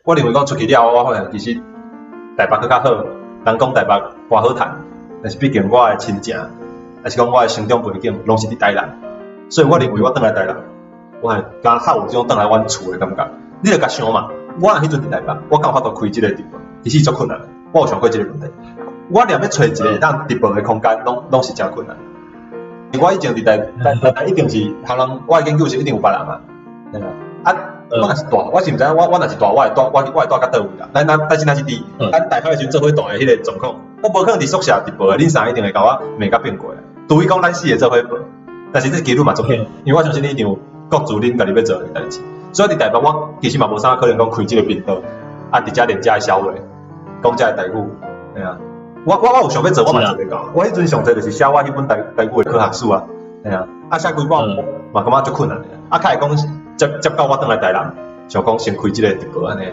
我認為講出去了後，我發現其實台北閣較好。人講台北偌好趁，但是畢竟我的親情，抑是講我的成長背景，攏是佇台南，所以我認為我轉來台南，我會敢較有這種轉來阮厝的感覺。你著共想嘛，我若彼陣佇台北，我敢有法度開這個直播？其實足困難的。我有想過這個問題。我連欲揣一個會當直播的空間，攏是誠困難。我以前佇台一定是，別人我的研究室一定有別人嘛，對啊。啊，我若是蹛，我是毋知影我若是蹛，我會蹛到佗位啦。咱但是若是佇咱大學的時陣做伙蹛的彼個狀況，我無可能佇宿舍直播的，恁三個一定會共我罵甲變過來。除非講咱四個做伙播，但是這機率嘛足低，因為我相信你一定有各自恁家己欲做的代誌。所以佇台北，我其實嘛無啥可能講開這個頻道，啊，佇遮練遮的痟話，講遮的台語，對啊。我有想欲做，我嘛做袂到。我彼陣上濟就是寫我彼本台語的科學書啊，對啊。啊，寫幾本嘛感覺足困難的。啊，較會講接接到我轉來台南，想講先開這個直播按呢。